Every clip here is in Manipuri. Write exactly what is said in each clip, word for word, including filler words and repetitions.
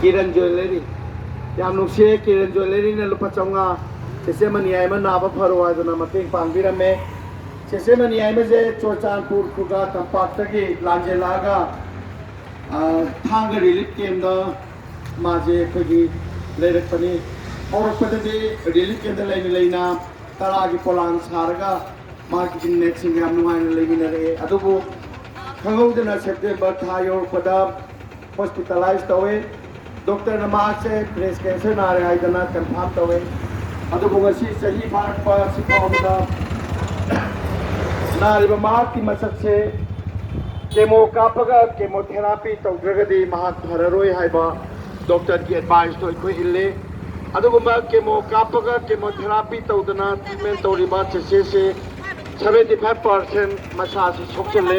ꯀꯤꯔꯟ ꯖ꯭ꯋꯦꯂꯔꯤ꯫ ꯌꯥꯝ ꯅꯨꯡꯁꯤꯌꯦ, ꯀꯤꯔꯟ ꯖ꯭ꯋꯦꯂꯔꯤꯅ ꯂꯨꯄꯥ ꯆꯥꯝꯃꯉꯥ꯫ ꯆꯦꯆꯦ ꯃꯅꯤ ꯍꯥꯏꯃ ꯅꯥꯕ ꯐꯔꯣ ꯍꯥꯏꯗꯅ ꯃꯇꯦꯡ ꯄꯥꯡꯕꯤꯔꯝꯃꯦ꯫ ꯆꯦꯆꯦ ꯃꯅꯤ ꯍꯥꯏꯃꯁꯦ ꯆꯨꯔꯆꯥꯟꯄꯨꯔ ꯈꯨꯒꯥ ꯇꯝꯄꯥꯛꯇꯒꯤ ꯂꯥꯟꯖꯦꯜꯂꯛꯑꯒ, ꯑ, ꯊꯥꯡꯒ ꯔꯤꯂꯤꯐ ꯀꯦꯝꯗ ꯃꯥꯁꯦ ꯑꯩꯈꯣꯏꯒꯤ ꯂꯩꯔꯛꯄꯅꯤ꯫ ꯍꯧꯔꯛꯄꯗꯗꯤ ꯔꯤꯂꯤꯐ ꯀꯦꯝꯗ ꯂꯩꯅ ꯂꯩꯅ ꯇꯔꯥꯒꯤ ꯄꯣꯂꯥꯡ ꯁꯥꯔꯒ ꯃꯥꯒꯤ ꯏꯟꯃꯦꯠꯁꯤꯡꯒ ꯌꯥꯝ ꯅꯨꯡꯉꯥꯏꯅ ꯂꯩꯃꯤꯟꯅꯔꯛꯑꯦ꯫ ꯑꯗꯨꯕꯨ ꯈꯪꯍꯧꯗꯅ ꯁꯦꯞꯇꯦꯝꯕꯔ ꯊꯥ ꯌꯧꯔꯛꯄꯗ ꯍꯣꯁꯄꯤꯇꯥꯂꯥꯏꯁ ꯇꯧꯋꯦ꯫ ꯗꯣꯛꯇꯔꯅ ꯃꯍꯥꯛꯁꯦ ꯕ꯭ꯔꯦꯁ ꯀꯦꯟꯁꯔ ꯅꯥꯔꯦ ꯍꯥꯏꯗꯅ ꯀꯟꯐꯥꯝ ꯇꯧꯋꯦ꯫ ꯑꯗꯨꯕꯨ ꯉꯁꯤ ꯆꯍꯤ ꯐꯥꯔꯛꯄ ꯑꯁꯤ ꯐꯥꯎꯕꯗ ꯅꯥꯔꯤꯕ ꯃꯍꯥꯛꯀꯤ ꯃꯁꯛꯁꯦ ꯀꯦꯃꯣ ꯀꯥꯞꯄꯒ ꯀꯦꯃꯣꯊꯦꯔꯥꯄꯤ ꯇꯧꯗ꯭ꯔꯒꯗꯤ ꯃꯍꯥꯛ ꯐꯔꯔꯣꯏ ꯍꯥꯏꯕ ꯗꯣꯛꯇꯔꯒꯤ ꯑꯦꯗꯚꯥꯏꯁꯇꯣ ꯑꯩꯈꯣꯏ ꯏꯜꯂꯤ꯫ ꯑꯗꯨꯒꯨꯝꯕ ꯀꯦꯃꯣ ꯀꯥꯞꯄꯒ ꯀꯦꯃꯣꯊꯦꯔꯥꯄꯤ ꯇꯧꯗꯅ ꯇ꯭ꯔꯤꯠꯃꯦꯟ ꯇꯧꯔꯤꯕ ꯆꯦꯆꯦꯁꯦ ꯁꯚꯦꯟꯇꯤ ꯐꯥꯏꯚ ꯄꯥꯔꯁꯦꯟ ꯃꯁꯥꯁꯤ ꯁꯣꯛꯆꯜꯂꯦ꯫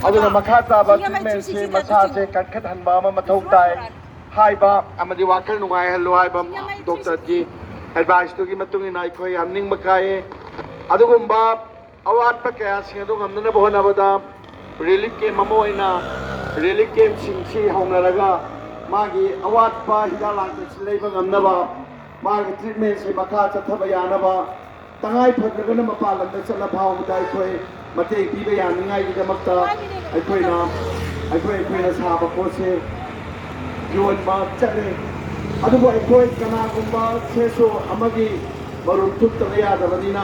ꯑꯗꯨꯅ ꯃꯈꯥ ꯇꯥꯕ ꯇ꯭ꯔꯤꯠꯃꯦꯟꯁꯦ ꯃꯁꯥꯁꯦ ꯀꯟꯈꯠꯍꯟꯕ ꯑꯃ ꯃꯊꯧ ꯇꯥꯏ ꯍꯥꯏꯕ ꯑꯃꯗꯤ ꯋꯥꯈꯜ ꯅꯨꯡꯉꯥꯏꯍꯜꯂꯨ ꯍꯥꯏꯕ ꯗꯣꯛꯇꯔꯒꯤ ꯑꯦꯗꯚꯥꯏꯁꯇꯨꯒꯤ ꯃꯇꯨꯡ ꯏꯟꯅ ꯑꯩꯈꯣꯏ ꯌꯥꯝ ꯅꯤꯡꯕ ꯀꯥꯏꯌꯦ꯫ ꯑꯗꯨꯒꯨꯝꯕ ꯑꯋꯥꯠꯄ ꯀꯌꯥꯁꯤꯡ ꯑꯗꯨ ꯉꯝꯅꯅꯕ ꯍꯣꯠꯅꯕꯗ ꯔꯤꯂꯤꯐ ꯀꯦꯝ ꯑꯃ ꯑꯣꯏꯅ ꯔꯤꯂꯤꯐ ꯀꯦꯝꯁꯤꯡꯁꯤ ꯍꯧꯅꯔꯒ ꯃꯥꯒꯤ ꯑꯋꯥꯠꯄ ꯍꯤꯗꯥꯛ ꯂꯥꯡꯊꯛꯁꯤ ꯂꯩꯕ ꯉꯝꯅꯕ, ꯃꯥꯒꯤ ꯇ꯭ꯔꯤꯠꯃꯦꯟꯁꯤ ꯃꯈꯥ ꯆꯠꯊꯕ ꯌꯥꯅꯕ, ꯇꯉꯥꯏ ꯐꯗ꯭ꯔꯒꯅ ꯃꯄꯥꯟ ꯂꯝꯗ ꯆꯠꯂ ꯐꯥꯎꯕꯗ ꯑꯩꯈꯣꯏ ꯃꯇꯦꯡ ꯄꯤꯕ ꯌꯥꯅꯤꯡꯉꯥꯏꯒꯤꯗꯃꯛꯇ ꯑꯩꯈꯣꯏꯅ, ꯑꯩꯈꯣꯏ, ꯑꯩꯈꯣꯏꯅ ꯁꯥꯕ ꯄꯣꯠꯁꯦ ꯌꯣꯟꯕ ꯆꯠꯂꯦ꯫ ꯑꯗꯨꯕꯨ ꯑꯩꯈꯣꯏ ꯀꯅꯥꯒꯨꯝꯕ ꯁꯦꯁꯣ ꯑꯃꯒꯤ ꯃꯔꯨꯞ ꯊꯨꯞꯇꯕ ꯌꯥꯗꯕꯅꯤꯅ,